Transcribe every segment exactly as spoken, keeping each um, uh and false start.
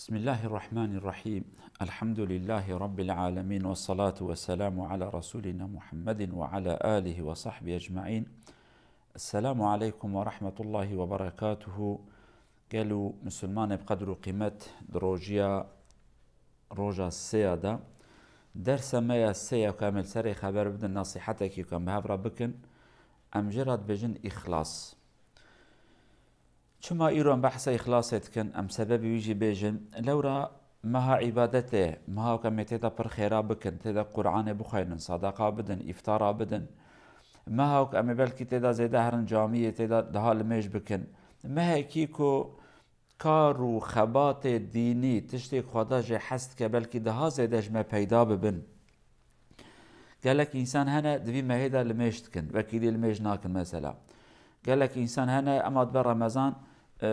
بسم الله الرحمن الرحيم. الحمد لله رب العالمين، والصلاة والسلام على رسولنا محمد وعلى آله وصحبه أجمعين. السلام عليكم ورحمة الله وبركاته. Gelo misilmanê bi qedr û qîmet, di rojiya roja sêya de dersa me ya sêya ku em ê li serê xeber bidin, nasîhetekî ku em bi hev re bikin, em jê re dibêjin îxlas. Çima îro em behsa îxlasê dikin? Em sebebê wî jî bêjin. Lewra meha îbadetê ye, meha ku em ê tê de pir xêra bikin, tê de Qur'anê bixwînin, sadaqa bidin, îftara bidin. Meha ku em ê belkî tê de zêde herin camiyê, tê de daha limêj bikin. Mehekî ku kar û xebatê dînî, tiştê ku Xweda jê hez dike, belkî daha zêde ji me peyda bibin. Gelek însan hene di vî mehê de limêj dikin, wekî dî limêj nakin mesela. Gelek însan hene ema dibe Remezan, e,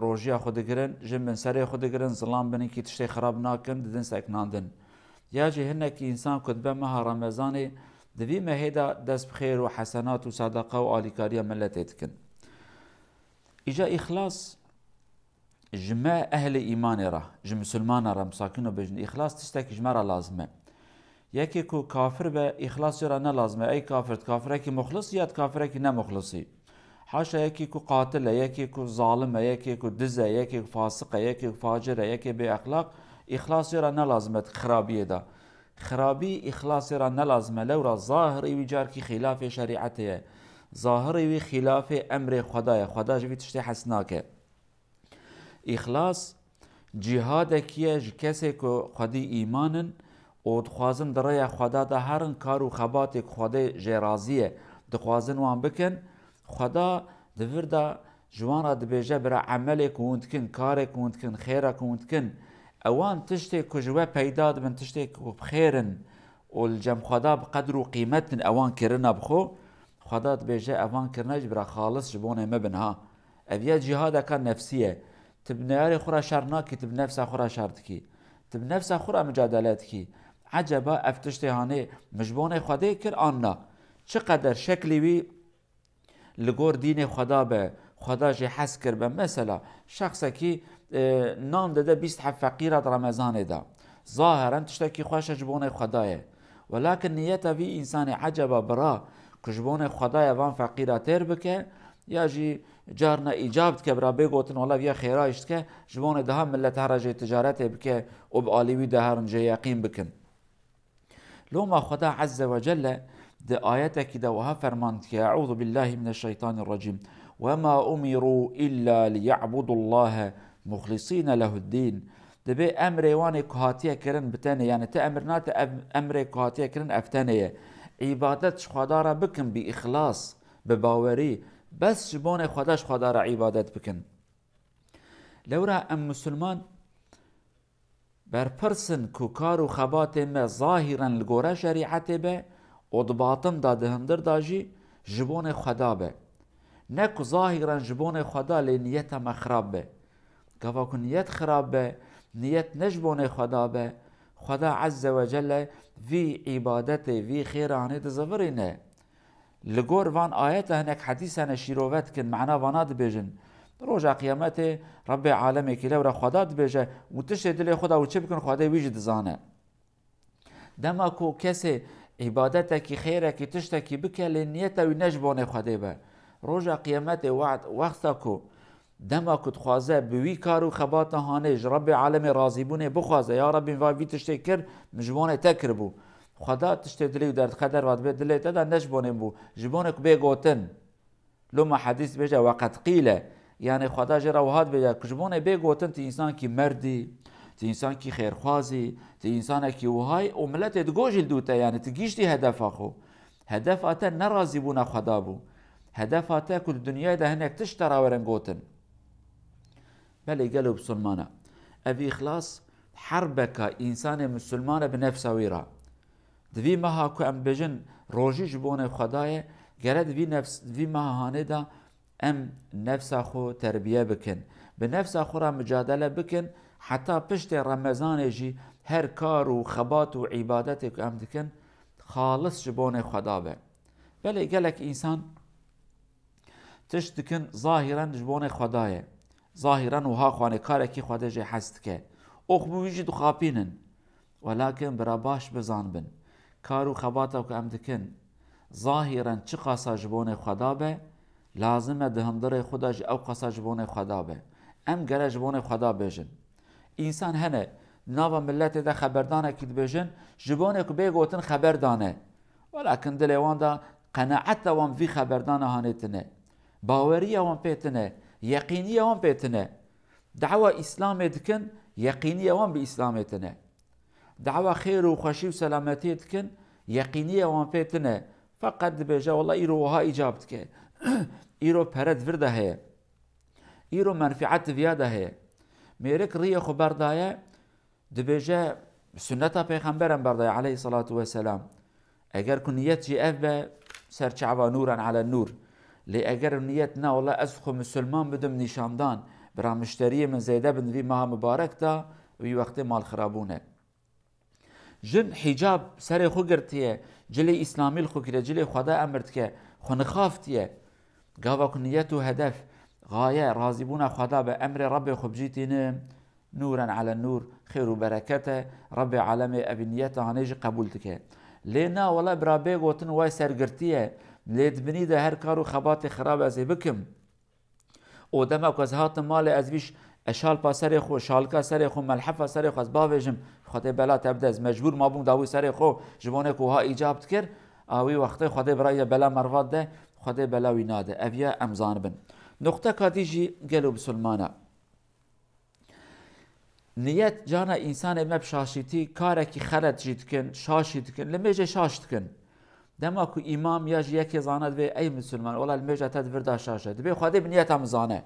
rojiya xwe digirin, jin bin serê xwe digirin, zilam bin, hinkî tiştê xirab nakin, didin seknandin. Ya jî hinekî însan ku dibe meha Remezanê di vî mehê de dest bi xêr û hesenat û sedeqa û alîkariya miletê dikin. Îca îxlas ji me ehlê îmanê re, ji misilmana re, em sakin û bêjin, îxlas tiştekî ji me re lazim e. Yekê ku kafir be, îxlas jê re ne lazim e. Ey kafir, di kafirekî muxlisî ya di kafirekî ne muxlisî? Haşa yekê ku qatil e, yekê ku zalim e, yekê ku diz e, yekê ku fasiq e, yekê ku facir e, yekê bêexlaq, îxlas jê re ne lazim e di xirabiyê de. Xirabî îxlasê re ne lazim e, lewra zahirê wî carkî xîlafê şerîetê ye. Zahirê wî xîlafê emrê Xweda ye. Xweda ji vî tiştê hez nake. Îxlas cîhadekî ye ji kesê ku xwedî îman in û dixwazin di rêya Xweda de herin, kar û xebatê ku Xwedê jê razî ye, dixwazin wan bikin. Xweda di vir de ji wan re dibêje, bira, emelê ku hûn dikin, karê ku hûn dikin, xêra ku hûn dikin, ewan tiştê ku ji we peyda dibin, tiştê ku bi xêr in û li cem Xweda bi qedr û qîmet in, ewan kirina bi xwe, Xweda dibêje, evan kirina jî, bira, xalis ji bonê me bin ha. Ev ya cîhadeka nefsî ye. Tu bi neyarê xwe re şer nakî, tu bi nefsa xwe re şer dikî. Tu bi nefsa xwe re micadele dikî. Eceba ev tiştê hanê min ji bonê Xwedê kir an na? Çi qeder şeklî wî li gor dînê Xweda be, Xweda jê hez kiribe. Mesela, şexsekî, e, nan dide bîst heb feqîra di Remezanê de. Zahiren tiştekî xweş e, ji bonê Xweda ye. Welakin niyeta vî însanê, eceba bira ku ji bonê Xweda ye van feqîra têr bike, ya jî carna îcab dike, bira, bê gotin, wela viya xêra îş dike, ji bonê daha millet here jê ticaretê bike û bi alî wî de herin jê yeqîn bikin. Loma Xweda Azze ve Celle di ayetekî de wiha ferman dike, Eûzu billahi mineşşeytanirrecîm. Ve ma umiru illa liya'budullahe muhlisîne lehuddîn. Dibê emrê wan ê ku hatiye kirin bi tenê, yani ti emir nate, ev emrê ku hatiye kirin ev tenê ye. Îbadet ji Xweda re bikin bi îxlas, bi bawerî, bes ji bonê Xweda, ji Xweda re îbadet bikin. Lewra em misilman berpirs in ku kar û xebatê me zahiren li gore şerîetê be û di batin de, di hundir de jî ji bonê Xweda be. Ne ku zahiren ji bonê Xweda, lê niyeta me xirab be. Gava ku niyet xirab be, niyet ne ji bonê Xweda be, Xweda Azze ve Celle vî îbadetê, vî xêranê dizivirîne. Li gor van ayeta hinek hedîs hene şîrove dikin, mana vana dibêjin. Roja Qiyametê Rebbê alemê kî lewra Xweda dibêje, û tiştê dilê xwe de û çi bikin, Xwedê wî jî dizane. Dema ku kesê îbadetekî, xêrekî, tiştekî bike, lê niyeta wî ne ji bonê Xwedê be, Roja Qiyametê, wext, wexta ku Dema ku dixwaze bi wî kar û xebata hanê ji Rebbê alemê razîbûnê bixwaze, ya Rebbî, va vî tiştê kir, min ji bonê te kiribû. Xweda tiştê dilê wî derdixe derva, dibê dilê te de ne ji bonê min bû, ji bonê ku bê gotin. Loma hedîs dibêje, weqed qîle. Yanî Xweda jê re wiha dibêje ku ji bonê bê gotin, tu însankî merdî, tu însankî xêrxwazî, tu însanekî wihayî û miletê digojî li dû te, yanî tu gihîştî hedefa xwe. Hedefa te ne razîbûna Xweda bû. Hedefa te ku di dinyayê de hinek tişt te re werin gotin. Belê gelo bisilmana. Ev îxlas herbeka însanê misilman e bi nefsa wî re. Di vî meha ku em dibêjin rojî ji bonê Xweda ye, gere di vî nefs, di vî meha hanê de em nefsa xwe terbiye bikin. Bi nefsa xwe re micadele bikin, heta piştê Remezanê jî her kar û xebat û îbadetê ku em dikin, xalis ji bonê Xweda be. Belê gelek însan tişt dikin, zahiren ji bonê Xweda ye. Zahiren wiha xwane karekî Xwedê jê hez dike. Ox bi wî jî dixapînin. Welakin bira baş bizanbin. Kar û xebata ku em dikin, zahîren çiqasa ji bonê Xweda be, lazim e di hundirê xwe de jî ew qasa ji bonê Xweda be. Em gere ji bonê Xweda bêjin. Însan hene, nava miletê de xeberdanekî dibêjin, ji bonê ku bê gotin xeber dane. Welakin dilê wan de qenaeta wan vî xeberdana hanê tine. Baweriya wan pê tine, yeqîniya wan pê tine. Dawa Îslamê dikin, yeqîniya wan bi Îslamê tine. Dawa xêr û xweşî û selametiyê dikin, yeqîniya wan pê tine. Feqet dibêje, wela îro wiha îcab dike. Îro pere di vir de heye. Îro menfiet di viya de heye. Mêrik riyê xwe berdaye, dibêje, sunneta Pêxember em berdaye aleyhissalatu vesselam. Eger ku niyet jî ev be, ser çava nûren ala nûr. Lê eger niyet ne, wela ez xwe misilman bidim nîşandan, bira muşteriyê min zêde bin vî meha mibarek de, wî wextê malxirabûn e. Jin hîcab serê xwe girtiye, cilê îslamî li xwe kiriye, cilê Xweda emir dike, xwe nixaftiye. Gava ku niyet û hedef, gaye, razîbûna Xweda be, emrê Rebbê xwe bijî tînim, nûren ala nûr, xêr û bereket e, Rebbê alemê evî niyeta hanê jî qebûl dike. Lê na, wela bira bê gotin way sergirtî ye, lê di binî de her kar û xebatê xirab ez ê bikim. Û dema ku ez hatim malê, ez vî ş-, eşalpa serê xwe, şalika serê xwe, melhefa serê xwe ez bavêjim, Xwedê bela te bide, ez mecbûr mabûm dawî serê xwe, ji bo ne ku wiha îcab dikir, a wî wextê Xwedê bira ye bela mervat de, Xwedê bela wî nade. Ev ya em zanibin. Nuqteka dî jî gelo bisilmana. Niyet cana însanê me bi şaşîtî karekî xelet jî dikin, şaş jî dikin, li mêjê şaş dikin. Dema ku îmam ya jî yekê zana divê, ey misilman, wela li mêja te di vir de şaş e. Divê Xwedê bi niyeta min zane.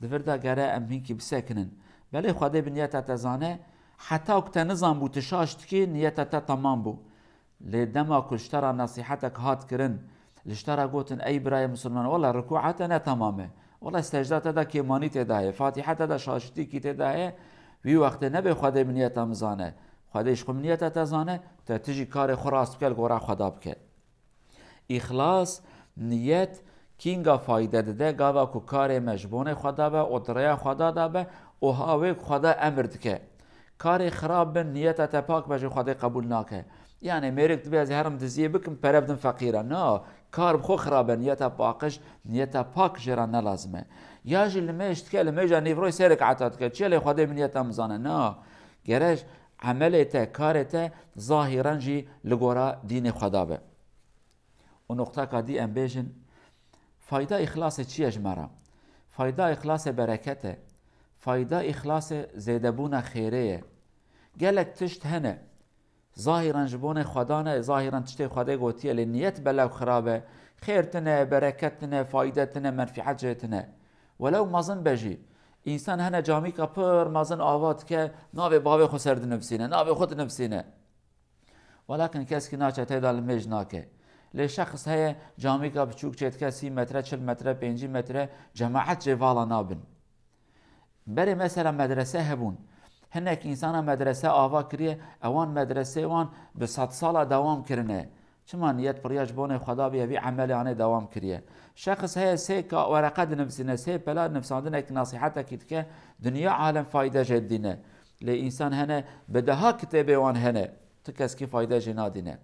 Di vir de gere em hinkî bisekinin. Belê Xwedê bi niyeta te zane, heta ku te nizanbû tu şaş dikî, niyeta te temam bû. Lê dema ku ji te re nesîhetek hat kirin, li ji te re gotin, ey birayê misilman, wela rikûa te ne temam e. Wela secda te de kêmanî tê de heye, Fatîha te de şaşitîkî tê de heye, wî wextê nebe Xwedê bi niyeta min zane. Xwedê ji xwe bi niyeta te zane, te tu jî karê xwe rast bike li gora Xweda bike. Îxlas, niyet, kînga fayde dide, gava ku karê me ji bonê Xweda be û di rêya Xweda de be û ha wê ku Xweda emir dike. Karê xirab bin, niyeta te pak be jî Xwedê qebûl nake. Yanê mêrik dibê ez herim diziyê bikim, pere bidim feqîra. Na, kar bi xwe xirab e, niyeta paqij, niyeta pak jê re ne lazim e. Ya jî li mêj dike, li mêja nîvroyê sê rekata dike. Çiye lê Xwedê bi niyeta min zane? Na, gere emelê te, karê te zahîren jî li gora dînê Xweda be. Û nuqteka dî em bêjin, fayda îxlasê çi ye ji me re? Fayda îxlasê bereket e. Fayda îxlasê zêdebûna xêrê ye. Gelek tişt hene. Zahîran ji bonê Xweda ne, zahîran tiştê Xwedê gotiye, lê niyet belav xirab e. Xêr tine, bereket tine, fayde tine, menfiet jê tine. Welew mezin be jî. Însan hene camîka pir mezin ava dike, navê bavê xwe ser dinivîsîne, navê xwe dinivîsîne. Welakin keskî naçe tê de li mêj nake. Lê şexs heye camîka biçûk çêdike sî metre, çil metre, pêncî metre, cemaet jê vala nabin. Berê mesela medrese hebûn. Hinek însana medrese ava kiriye, ewan medreseyê wan bi sedsala dewam kirine. Çima niyet piriya ji bonê Xweda bûye, vî emelê anê dewam kiriye. Şexs heye sê ka wereqe dinivîsîne, sê pela nivîsandinekî, nesîhetekî dike, dinya alem fayde jê didîne. Lê însan hene bi deha kitêbê wan hene, tu keskî fayde jê nadîne.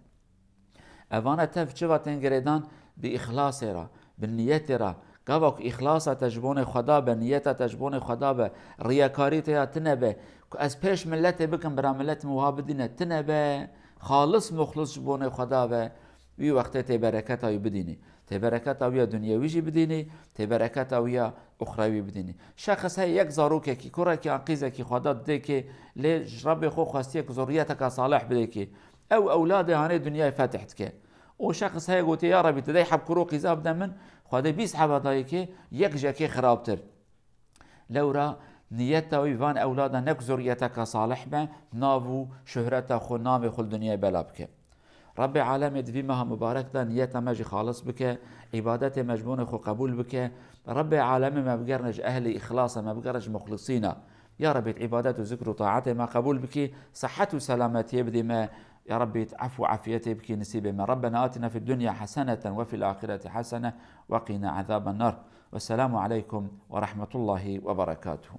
Evana tev çiva tên girêdan? Bi îxlasê re, bi niyetê re. Gava ku îxlasa te ji bonê Xweda be, niyeta te ji bonê Xweda be, riyekarî te ya tine be, ku ez pêş miletê bikim, bira milet min wiha bidîne, tine be, xalis muxlis ji bonê Xweda be, wî wextê tê bereketa wî bidînî. Tê bereketa wî ya dinyewî jî bidînî, tê bereketa wî ya uxrewî bidînî. Şexs heye yek zarokekî, kurekî an qîzekî Xweda didêkê, lê ji Rebbê xwe xwestiye ku zurriyeteka salih bidêkê. Ew ewladê hanê dinyayê fetih dike. Û şexs heye gotiye, ya Rebbî, tu deh heb kuro qîza bide min, Xwedê bîst heba dayikê, yek ji yekê xirabtir. Lewra niyeta wî van ewlada ne ku zurriyeteka salih be, nav û şuhreta xwe, namê xwe li dinyayê bela bike. Rebbê alemê di vî meha mubarek de niyeta me jî xalis bike, îbadetê me ji bonê xwe qebûl bike. Rebbê alemê me bigerine ji ehlê îxlasa, me bigerine ji muxlisîna. Ya Rebbî, îbadet û zikr û taetê me qebûl bikî, sihet û selametiyê bidî me. Ya Rebbî, efû û afiyetê bikî nisîbê me. Rabbena atina fid dunya haseneten ve fil ahireti hasene ve qina azaben nar. Vesselamu aleykum ve rahmetullahi ve berekatuhu.